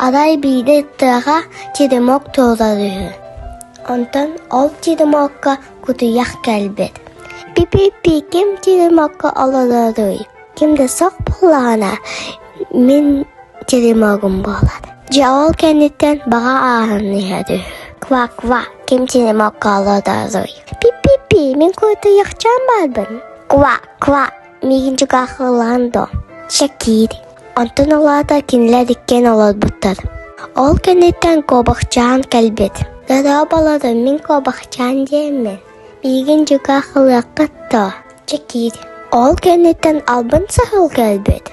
Арай биирдэ тыаҕа теремок турар үһү. Онтон ол теремокка кутуйах кэлбит. Пи-пи-пи ким теремокка олороруй? Ким да суох буоллаҕына, мин теремогум буолар. Дьэ ол кэнниттэн баҕа ааһан иһэр үһү. Ква-ква ким теремокка олороруй? Пи-пи-пи мин кутуйахчаан баарбын. Ква-ква миигин дьукаахылаан дуо? Чэ киир. Онтон улаата кинилэр иккиэн олорбуттар. Ол кэнниттэн куобахчаан кэлбит. Дорооболорум, мин куобахчаан диэммин. Миигин дьукаах ылыаххыт дуо? Чэ киир. Ол кэнниттэн албын саһыл кэлбит.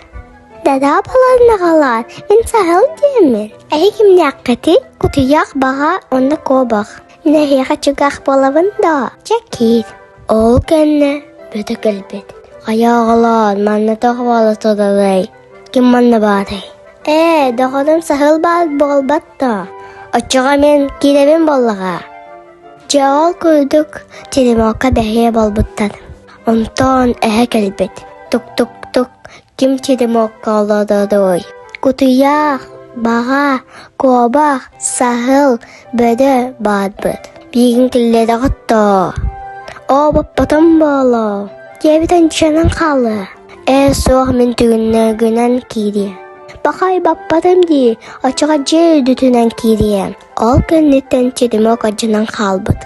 Дорооболорун аҕалаар, мин саһыл диэммин. Эһи кимнээххитий? Кутуйах баҕа уонна куобах. Мин эһиэхэ чугаах буолабын дуо? Чэ киир. Ол кэннэ бөтө кэлбит. Хайа оҕолоор, манна тоҕо буола турарый? Ким манна баарый? Ээ, доҕорум саһыл баар буолбат дуо? Оччоҕо мин киирэбин буоллаҕа. Дьэ ол курдук теремокка бэһиэ буолбуттар. Онтон эһэ кэлбит. Тук-тук-тук, ким теремокка олороруй? Кутуйах, баҕа, куобах, саһыл, бөрө баарбыт. Биигин киллэрэҕит дуо? Оо, боппотум буолуо. Дьиэбит ончунан хаалыа. Ээ, суох мин түгүннэгинэн киириэм. Пахай баппатым дии, оччоҕо дьиэ үрдүтүнэн киириэм. Ол кэнниттэн теремок алдьанан хаалбыт.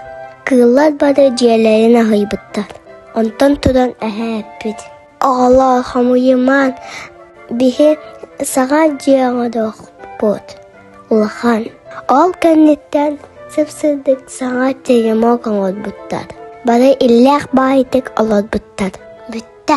Кыыллар бары дьиэлэрин аһыйбыттар. Онтон туран эһэ эппит: «Оҕолоор, хомуйумаҥ, биһи саҥа дьиэ оҥоруохпут, улахан». Ол кэнниттэн сып-сырдык саҥа теремок оҥорбуттар. Бары иллээх баайдык олорбуттар. Бүттэ.